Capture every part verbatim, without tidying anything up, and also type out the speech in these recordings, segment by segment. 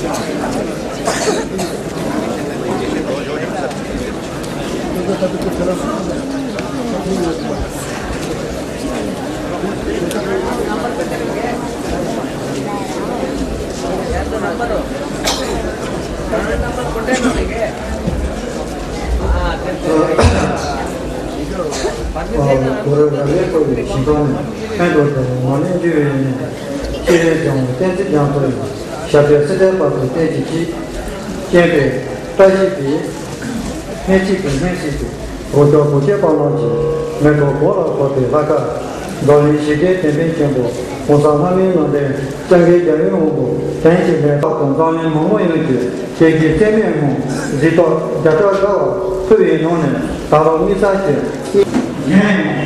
གོ་ར་ར་ལས་ཀོ་ཡི་ཞིང་ཁང་ནས་ཕན་ཐོགས་དང་ངོ་ལེན་འདྲི་བའི་ནས་སྤྱི་ལས་ཀྱང་བསྟན་འཛིན་རྒྱང་མཐོ་ཡི་ཞབས་པད་སྲིད་མཐའི་བར་དུ་བརྟན་ཅིང་གཤིགས། སྤྱན་པའི་བཀྲ་ཤིས་པའི་སྨན་གཅིག་གི་སྨན་གཅིག་གི་འོ་ཅོག་བུ་སྐྱེས་པ་རྣམས་ཀྱི་མེ་ཏོག་མགོ་ལ་ཕོག་པའི་ལྷ་ཁང་། འཛམ་གླིང་ཞི་བདེའི་དེད་དཔོན་ཆེན་པོ་༸གོང་ས་ལྷ་མིའི་ལུང་བསྟན་སྐྱབས་མགོན་རྒྱལ་བའི་དབང་པོ་དོན་གྱི་ལས་དང་འཛམ་གླིང་མི་མང་ཡོངས་ཀྱི་བདེ་སྐྱིད་བརྩེ་མེད་ངང་གཟེངས་རྟགས་བརྒྱ་ཕྲག་བརྒལ་བ་ཕུལ་བའི་ནང་ནས་ད་ལོ་དམིགས་བསལ་གྱི་གཞན་ཡང་།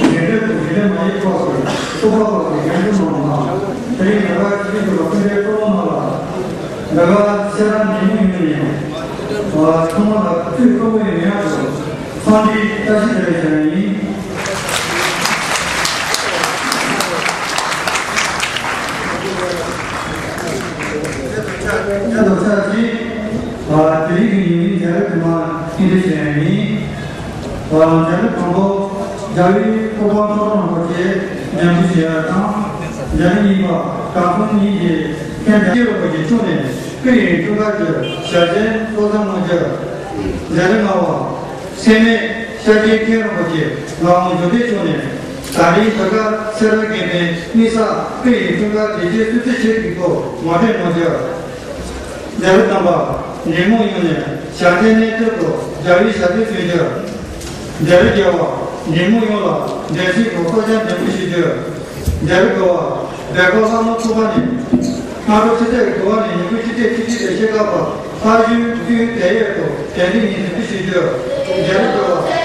དགེ་འདུན་དང་དགེ་འདུན་མ་ཡིན་ཕྱོགས་སུ་ཐུགས་ཁུར་བླངས་པའི་དགེ་འདུན་རྣམས་དང་དེ་རིང་རྒྱ་གར་སྤྱི་ཁྱབ་ཀྱི་སྐུ་མགྲོན་གཙོ་བོ་རྣམས་ལ་རྒྱ་གར་ཚེ་རབས་འདི་མོ་ཡོད་ནས་ཚང་མ་ལ་ཐུགས་སྤྲོ་བོ་ཡོད་ཡག་ཏུ། འཚམས་འདྲིའི་བཀྲ་ཤིས་བདེ་ལེགས་ཞུ་ཡ་ཡིན། ཉན་དང་ཆ་གཅིག་ཨ། དེ་རིང་གི་ཉིན་མོའི་རྒྱལ་བའི་དུས་མ་སྙིང་བསྡུས་ཞུ་ཡ་ཡིན། ཨ། རྒྱལ་བའི་དང་པོ་རྒྱལ་བའི་གོ་འཕང་མཆོག་གྲུབ་རིན་པོ་ཆེ་ཉམས་ཞུ་ཞུ་ཡ་དང་། རྒྱལ་བའི་གཉིས་པ་དགའ་སྟོན་གཉིས་ཀྱི་མཁན་རྒྱལ་བའི་རིན་པོ་ཆེ་མཆོག་ནས་སྐུའི་འཁྲུངས་སྐར་གྱི་ཞལ་ཆེམས་གཙོ་བཟང་གནང་རྒྱུ། རྒྱལ་བའི་ལྔ་པ། སེམས་མེད་ཤཱཀྱའི་མཁན་རིན་པོ་ཆེ་ངག་དབང་འབྱུང་ལྡན་མཆོག་ནས་ད་རེས་ད་ག་སེ་ར་དགེ་འཕེལ་དམིགས་བསལ་སྐུའི་འཁྲུངས་སྐར་དུས་ཆེན་སྲུང་བརྩི་ཆེད་ཀྱི་སྐོར་ངོ་སྤྲོད་གནང་རྒྱུ། རྒྱལ་བའི་བསྟན་པ་འབྲེལ་མོལ་ཡོངས་ནས་ཞལ་འདེབས་གནས་ཚུལ་དུ་རྒྱལ་བའི་ཞལ་འདེབས་ཞུ་རྒྱུ། རྒྱལ་བའི་རྒྱལ་བ་འབྲེལ་མོལ་ཡོངས་ལ་འབྲེལ་ཟིན་གོ་སྐོར་ཀྱང་འདེམས་བསྐོ་ཞུ་རྒྱུ། རྒྱལ་བའི་དགའ་བ་སྦེལ་ཀོབ་ལྷ་མོ་ཚོགས་པ་ནས་སྔ་དྲོ་ཆུ་ཚོད་དགུ་པ་ནས་ཉིན་གུང་ཆུ་ཚོད་བཅུ་གཅིག་དང་ཕྱེད་ཀ་བར་ལྷ་གཞུང་དབུས་བལ་ཡུལ་དུ་དེ་འདྲའི་ཉིན་ཐུང་ཞུ་རྒྱུ། རྒྱལ་བའི་དགའ་བ་ཉིན་གུང་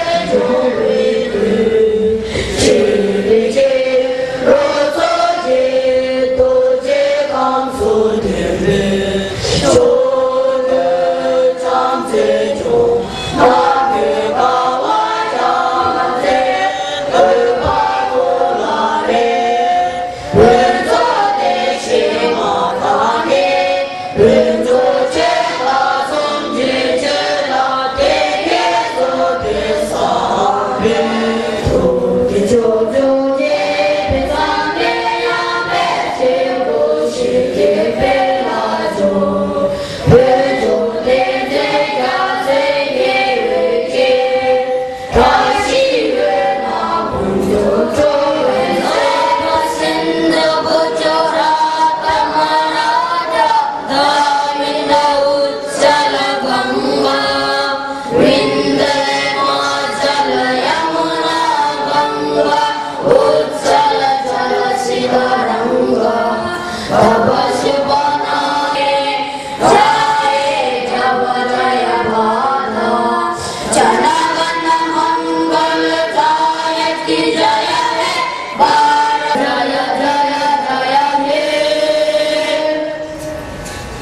ཆུ་ཚོད།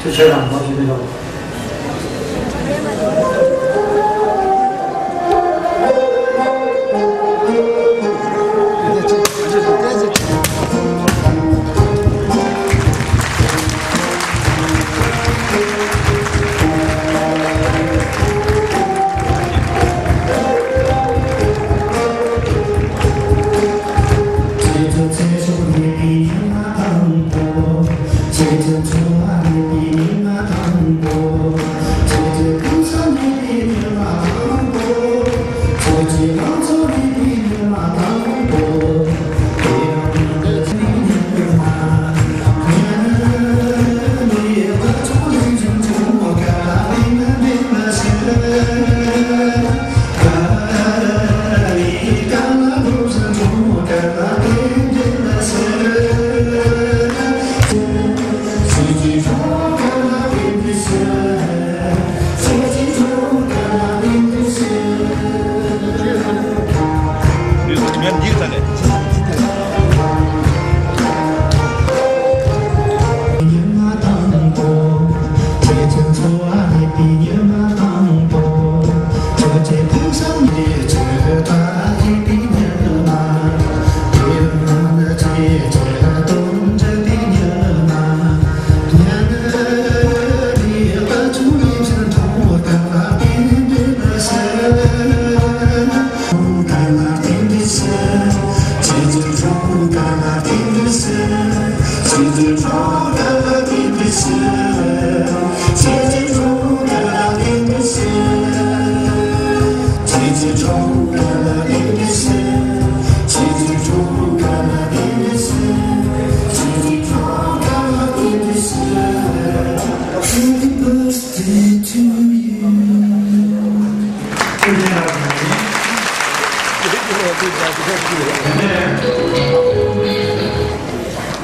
ཁྱེད་ཁྱེད་རང་མ་ཞིག་མི་འདུག་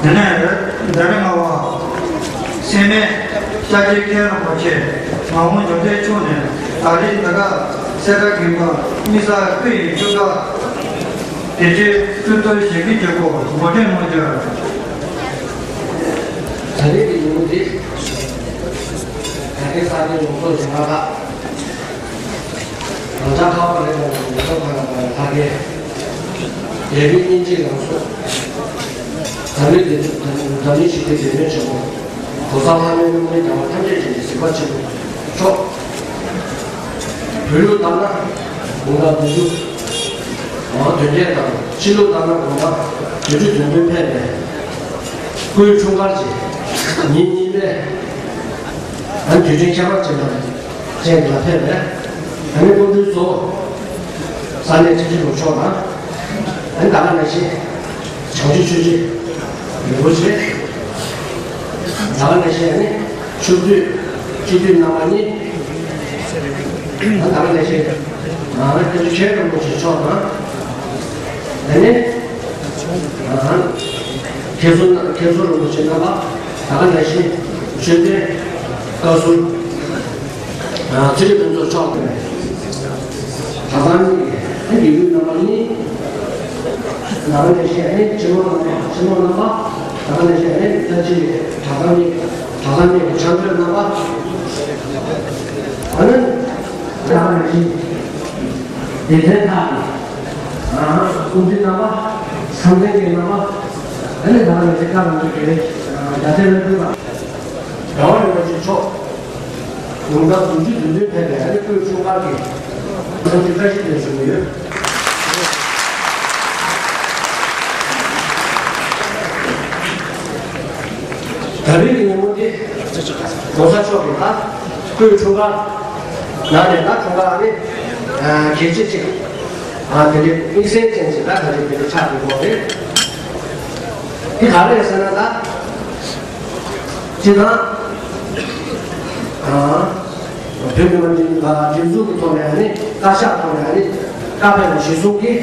དེ་ནས་འདི་ནས་ལྔ་པ། སེམས་མེད་ཤཱཀྱའི་མཁན་རིན་པོ་ཆེ། མ་འོངས་འབྱོར་ལྡན་མཆོག་ནས་ད་རེས་འདི་ག་སེ་ར་དགོན་པ་དམིགས་བསལ་སྐུ་ཡི་བཅུ་ཕྲག་དེ་རྗེས་བསྐུལ་གཏོར་ཞལ་གྱི་གྱོད་སྐོར་ངོ་སྤྲོད་གནང་རྒྱུ། ད་རེས་ཀྱི་ཉིན་མོ་འདི་ད་གིན་ས་གནས་ལུང་ཕྱོགས་ཞིང་ཁ་ཁག་རང་ཅག་ཁ་པར་རེ་མོ་མི་ཐོག་ཁ་ན་པ་ལ་ཁ་གེ། རྒྱལ་པོའི་གཉེན་གཅིག་ལང་སོ། འཛམ་གླིང་འདི་འཛམ་གླིང་ཞི་བདེའི་དེད་དཔོན་ཆེན་པོ། གོང་ས་ལྷ་མོའི་སློབ་གཉེར་རྒྱལ་བ་ཐམས་ཅད་མཁྱེན་ཅིང་གཟིགས་པ་ཆེན་པོ་མཆོག་བོད་ལུགས་ལྟར་ན་དགུང་གྲངས་བདུན་ཅུ། འོ་དོན་རྐྱེན་དང་ཕྱི་ལུགས་ལྟར་ན་དགུང་གྲངས་བདུན་ཅུ་དོན་བདུན་ཕེབས་ནས། སྐུའི་འཁྲུངས་སྐར་གྱི་ཉིན་གཉིས་པའི་ཨ་དུས་དྲན་ཁྱད་པར་ཅན་དང་ཅན་ལ་ཕེབས་པའི་ཨ་ནི་སྐུ་མགྲོན་གཙོ་བོ་ས་གནས་ཁྲི་ཁྲི་ལོ་མཆོག་དང་། ཨ་ནི་ད་ག་ནང་བཞིན་བྱང་ཆུབ་ཆོས་རྗེ་རིན་པོ་ཆེ། ད་ག་ནང་བཞིན་ཨ་ནི་ཕྱོགས་བསྡུས་སྤྱི་འཐུས་རྣམ་པ་གཉིས། ད་ག་ནང་བཞིན་ཨ་ནི་སྐྱབས་རྗེ་མཁན་རིན་པོ་ཆེ་མཆོག་དང་། ཨ་ནི། མཁན་ཟུར་མཁན་ཟུར་རིན་པོ་ཆེ་རྣམ་པ། ད་ག་ནང་བཞིན་ཆོས་དཔོན་བཀའ་ཟུར་ཚེ་རིང་ཕུན་ཚོགས་མཆོག་དང་། གྲྭ་ཚང་གི་དགེ་འདུན་རྣམ་པ་གཉིས། ད་ག་ནང་བཞིན་ཨ་ནི་སྤྱི་ནོར་རྣམ་པ་སྤྱི་ནོར་རྣམ་པ། ད་ག་ནང་བཞིན་ཨ་ནི་ད་ཅི་གྲྭ་ཚང་གི་གྲྭ་ཚང་གི་ཕྱག་མཛོད་རྣམ་པ། ཨ་ནི། ད་ག་ནང་བཞིན་སྡེ་ཚན་ཁག་གི་ཨ་དབུ་འཛིན་རྣམ་པ། ཚང་འཛིན་གྱི་རྣམ་པ། ཨ་ནི་ད་ག་ནང་བཞིན་བཀའ་དང་འདུས་ཀྱི་རྒྱ་ཆེན་ལ་ཕུལ་བ། རྒྱལ་བ་རིན་པོ་ཆེ་མཆོག་དགུང་གྲངས་བདུན་ཅུ་དོན་བདུན་ཕེབས་པའི་ཨ་ནི་སྐུའི་འཁྲུངས་སྐར་གྱི་ཐུགས་རྗེ་བཀྲ་ཤིས་བདེ་ལེགས་ཞུ་གི་ཡོད། ད་རེས་ཀྱི་ཉིན་མོ་འདི་༸གོང་ས་མཆོག་གི་ད་སྐུའི་འཁྲུངས་སྐར་ནང་ནས་ད་འཁྲུངས་སྐར་ཨ་ནི་གལ་ཆེ་གཅིག་ཨ་དེ་ལས་དམིགས་བསལ་ཅན་གྱི་ད་ག་རེ་དེ་འདྲ་ཆགས་ཡོད་པ་རེད། དེ་ག་རེ་རེད་ཟེར་ན་ད་སྤྱིར་བཏང་ཨ་བོད་མི་མང་སྒྲིག་འཛུགས་ཀྱི་ཐོག་ནས་ཨ་ནི་བཀའ་ཤག་ཐོག་ནས་ཨ་ནི་བཀའ་ཕེབས་པ་གཞིར་བཟུང་གིས།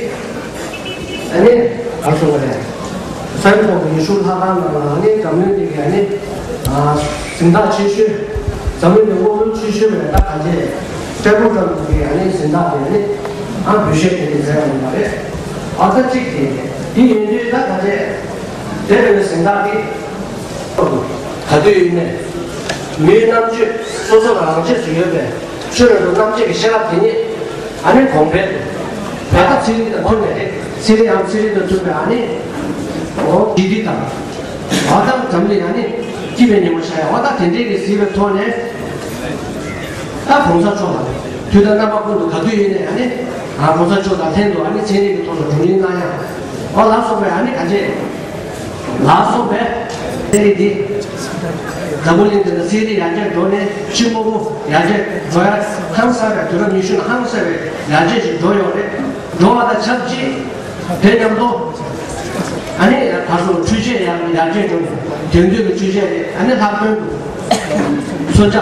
ཨ་ནི་ག་རེ་ཟེར་དགོས་རེད། ས་ཡོམ་ཐོག་གི་ཉི་ཤུ་ལྷག་ཙམ་ནང་ལ་ཨ་ནི་འཛམ་གླིང་འདི་གའི་ཨ་ནི་ཨ་གཟེངས་རྟགས་ཆེ་ཤོས། འཛམ་གླིང་གི་དབང་ལུང་ཆེ་ཤོས་མེད་ད་ག་རེ། ཀྲེ་པུ་ཀྲམ་གྱི་ཨ་ནི་གཟེངས་རྟགས་དེ་ཨ་ནི་ཨ་འབུལ་བཞེས་དེ་ནི་མཛད་ཡོང་བ་རེད། ཨ་ད་གཅིག་དེ་དེ་ཡིན་དུས་ད་ག་རེ། དེ་བས་ན་གཟེངས་རྟགས་དེ་ག་དུས་ཡིན་ནས་མིའི་རྣམ་དཔྱོད་སོ་སོ་ལ་རང་ཆས་སུ་ཡོད་པའི་ཆོས་རབ་ཏུ་རྣམ་འབྱེད་ཀྱི་ཤེས་རབ་དེ་ཉིད་ཨ་ནི་གོང་འཕེལ་དུ་བོད་ཀྱི་ཚན་རིག་དང་མཐུན་པའི་ཚན་རིག་ཨང་ཚན་རིག་དང་མཐུན་པའི་ཨ་ནི་འོ་ཞི་བདེ་དང་། ཨ་ད་འཛམ་གླིང་ཨ་ནི་སྐྱིད་པའི་ཉིན་མོ་ཤར་ཡ་འོ་ད་དེ་འདྲའི་གི་གཟིགས་པའི་ཐོག་ནས་ད་གོང་ས་མཆོག་ལ་དུས་དང་རྣམ་པ་ཀུན་ཏུ་ག་དུས་ཡིན་ནའི་ཨ་ནི་ཨ་གོང་ས་མཆོག་དང་ལྷན་དུ་ཨ་ནི་ཚན་རིག་གི་ཐོག་ལ་བགྲོ་གླེང་གནང་ཡ་འོ་ལ་སོགས་པའི་ཨ་ནི་ག་ཅེ། ལ་སོགས་པའི་ཚན་རིག་འདི་འཛམ་བུ་གླིང་འདི་ལ་ཚན་རིག་ཡར་རྒྱས་འགྲོ་ནས་ཕྱི་དངོས་པོ་ཡར་རྒྱས་འགྲོ་ཡ་ཧང་སང་བའི་དུས་རབས་ཉི་ཤུ་ནང་ཧང་སང་བའི་ཡར་རྒྱས་ཤིག་འགྲོ་ཡོད་རེད། འགྲོ་བ་དང་ཆབས་ཅིག་དེ་མཉམ་དུ་ཨ་ནི་ད་གཟོད་འཕྲུལ་ཆས་ཡང་ཡར་རྒྱས་འགྲོ་ནས་དེང་དུས་ཀྱི་འཕྲུལ་ཆས་དེ་ཨ་ནི་ལྷག་དོན་དུ་མཚོན་ཆ་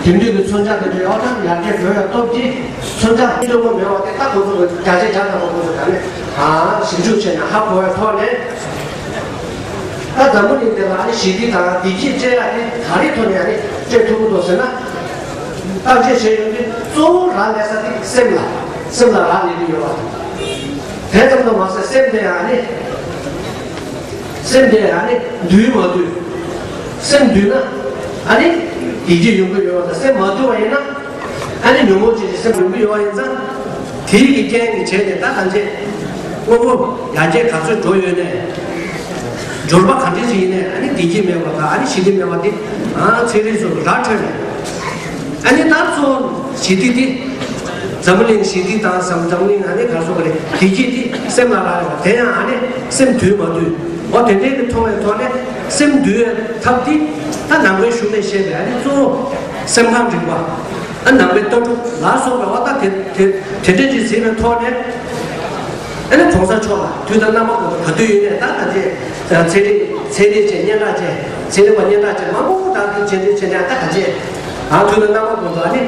དེང་དུས་ཀྱི་མཚོན་ཆ་དེ་ཚོ་ཡག་ཐམ་ཡར་རྒྱས་འགྲོ་ཡ་སྟོབས་ཀྱིས་མཚོན་ཆ་སྟོན་དགོས་མེད་པ་དེ་ད་ཁོ་ཚོ་གི་བརྒྱ་ཆ་བརྒྱ་ཐམ་པ་ཁོ་ཚོ་ད་ནི་ཞིབ་འཇུག་བྱས་ནས་ཧ་གོ་བའི་ཐོག་ནས། ད་འཛམ་བུ་གླིང་འདི་ལ་ཨ་ནི་ཞི་བདེ་དང་བདེ་སྐྱིད་སྤྲད་ཡ་དེ་ག་རེའི་ཐོག་ནས་ཨ་ནི་སྤྲད་ཐུབ་ཀྱི་འདུག་ཟེར་ན། བརྟག་དཔྱད་བྱས་ཡོང་དུས་གཙོ་བོ་རག་ལས་ས་དེ་སེམས་ལ་སེམས་ལ་རག་ལས་ཀྱི་ཡོད་པ་དང་། དེ་ཙམ་དུ་མ་ཟད་སེམས་དེ་ཨ་ནི་སེམས་དེ་ཨ་ནི་འདུལ་མ་འདུལ། སེམས་འདུལ་ན་ཨ་ནི་བདེ་སྐྱིད་ཡོང་གི་ཡོད་པ་དང་སེམས་མ་འདུལ་བ་ཡིན་ན། ཨ་ནི་ཉོན་མོངས་ཅན་གྱི་སེམས་ཡོང་གི་ཡོད་པ་ཡིན་ཙང་། དེའི་གི་རྐྱེན་གྱིས་བྱས་ནས་ད་གང་བྱས། དངོས་པོ་ཡར་རྒྱས་ག་ཚོད་འགྲོ་ཡོད་ནས། འབྱོར་པ་ག་འདྲ་ཞིག་ཡིན་ནས་ཨ་ནི་བདེ་སྐྱིད་མེད་པ་དང་ཨ་ནི་ཞི་བདེ་མེད་པ་དེ་ཨ་ཚན་རིག་ཚོ་ར་འཕྲོད་ནས། ཨ་ནི་ད་གཙོ་བོ་ཞི་བདེ་དེ། འཛམ་བུ་གླིང་ཞི་བདེ་དང་འཛམ་འཛམ་གླིང་ཨ་ནི་ག་སོགས་པ་རེད་བདེ་སྐྱིད་དེ་སེམས་ལ་རག་ཡོད་པ་དེ་ཡང་ཨ་ནི་སེམས་འདུལ་མ་འདུལ། འོ་དེ་འདྲའི་གི་མཐོང་བའི་ཐོག་ནས་སེམས་འདུལ་བའི་ཐབས་འདི་ད་ནང་པའི་གཞུང་ནས་བཤད་པའི་ཨ་ནི་གཙོ་བོ་སེམས་ཁམས་རིག་པ། ཨ་ནང་པའི་ལྟ་གྲུབ་ལ་སོགས་པའི་འོ་ད་དེ་དེ་དེ་འདྲའི་ཅིག་གཟིགས་པའི་ཐོག་ནས། ཨ་ནི་གོང་ས་མཆོག་ལ་དུས་དང་རྣམ་པ་ཀུན་ཏུ་ག་དུས་ཡིན་ནས་ད་ག་ཚད་ཚན་རིག་ཚན་རིག་ཅན་སྙན་གྲགས་ཅན་ཚན་རིག་པ་སྙན་གྲགས་ཅན་མང་པོ་ད་དུས་ཅན་དུས་ཅན་ད་ག་ཚད་ཨ་དུས་དང་རྣམ་པ་ཀུན་ཏུ་ཨ་ནི།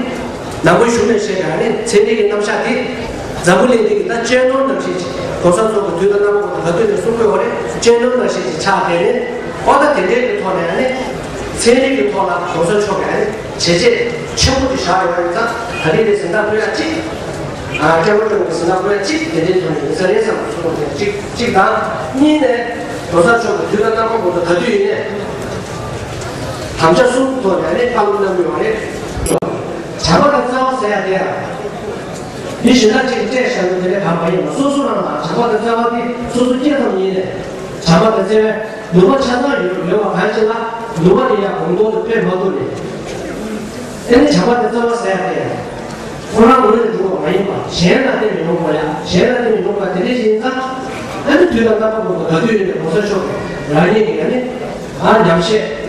ནང་པའི་གཞུང་ནས་བཤད་པའི་ཨ་ནི་ཚན་རིག་གི་རྣམ་གཞག་དེ། འཛམ་བུ་གླིང་འདི་གི་ད་གཅེས་ནོར་ནང་བཞིན་ཅིག་གོང་ས་མཆོག་གི་དུས་དང་རྣམ་པ་ཀུན་ཏུ་ག་དུས་ནས་གསུང་དགོས་པ་རེད། གཅེས་ནོར་ནང་བཞིན་ཅིག་ཆགས་བསྡད་ནས་ཨོ་ད་དེ་འདྲའི་གི་ཐོག་ནས་ཨ་ནི་ཚན་རིག་གི་ཐོག་ལ་གོང་ས་མཆོག་གི་ཨ་ནི་བྱས་རྗེས་ཆེན་པོ་དེ་བཞག་ཡོད་པ་ཡིན་ཙང་ད་རེས་དེ་གཟེངས་རྟགས་ཕུལ་ཡ་གཅིག་ཨ་སྐྱབས་མགོན་གྱི་གཟེངས་རྟགས་ཕུལ་ཡ་གཅིག་དེ་འདྲའི་ཐོག་ནས་ཡིན་ས་རེད་བསམ་པ་ཚོ་གཅིག་གཅིག་དང་། གཉིས་ནས་གོང་ས་མཆོག་གི་དུས་དང་རྣམ་པ་ཀུན་ཏུ་ག་དུས་ཡིན་ནས་དམ་བཅའ་གསུམ་གྱི་ཐོག་ནས་ཨ་ནི་བཀའ་སློབ་གནང་གི་ཡོད་རེད། བྱམས་པ་དང་བརྩེ་བ་ཟེར་ཡ་དེ་ཡང་། མི་གཞན་དག་ཅིག་སྤྲད་བཞག་རྒྱུ་དེ་ལས་ཁག་པ་ཡིན་པ་སོ་སོ་རང་ལ་བྱམས་པ་དང་བརྩེ་བ་དེ་སོ་སོ་སྐྱེས་ཙམ་ཡིན་ནས། བྱམས་པ་དང་བརྩེ་བའི་ནུས་པ་ཆ་ཚང་ཡོད་ཡོད་པ་གང་ཞིག་ལ་ནུས་པ་དེ་ཡང་གོང་མཐོར་དུ་སྤེལ་མ་ཐུབ་ནས། ཨ་ནི་བྱམས་པ་དང་བརྩེ་བ་ཟེར་ཡ་དེ་ཡང་། ཁོ་རང་ངོས་ནས་འགྲུབ་པ་མ་ཡིན་པ་གཞན་ལ་བརྟེན་ནས་ཡོང་དགོས་ཡ་གཞན་ལ་བརྟེན་ནས་ཡོང་དགོས་དེ་འདྲ་ཞིག་ཡིན་ཙང་། ཨ་ནི་དུས་དང་རྣམ་པ་ཀུན་ཏུ་ག་དུས་ཡིན་ནས་གོང་ས་མཆོག་གིས་རང་ཉིད་ཀྱི་ཨ་ནི། ཨ་ཉམས་བཞེས།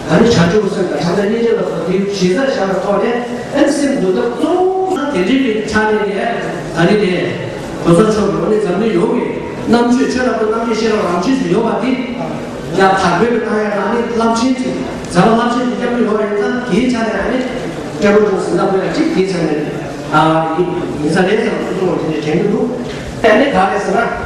ཨ་ནི་བྱང་ཆུབ་སེམས་དང་བྱམས་བརྩེ་སྙིང་རྗེ་ལ་སོགས་དེའི་གཞི་རྩར་བཞག་པའི་ཐོག་ནས་ཨ་ནི་སེམས་འདུལ་ཐབས་གཙོ་བོ་དེ་འདྲའི་གི་ཆ་ནས་ནས་ད་རེས་ནས་གོང་ས་མཆོག་གི་འོ་ནི་འཛམ་གླིང་ཡོངས་ཀྱི་རྣམ་དཔྱོད་ཆོས་རབ་ཏུ་རྣམ་དཔྱོད་ཤེས་རབ་རང་བཞིན་དུ་ཡོད་པ་དེ་ཡང་དར་སྤེལ་དུ་བཏང་ཡ་ཨ་ནི་རླབས་ཆེན་ཅིག་མཛད་པ་རླབས་ཆེན་ཅིག་སྐྱབས་འགྲོ་ཡོད་པ་ཡིན་ཙང་དེའི་ཆ་ནས་ཨ་ནི་སྐྱབས་འགྲོ་ཅུང་ཟད་ལ་བོད་ཡ་གཅིག་དེའི་ཆ་ནས་ཨ་ཡིན་ས་རེད་ཟེར་བ་སོ་སོ་ངོས་ནས་དྲན་གྱི་འདུག་ཨ་ནི་ག་རེ་ཟེར་ན།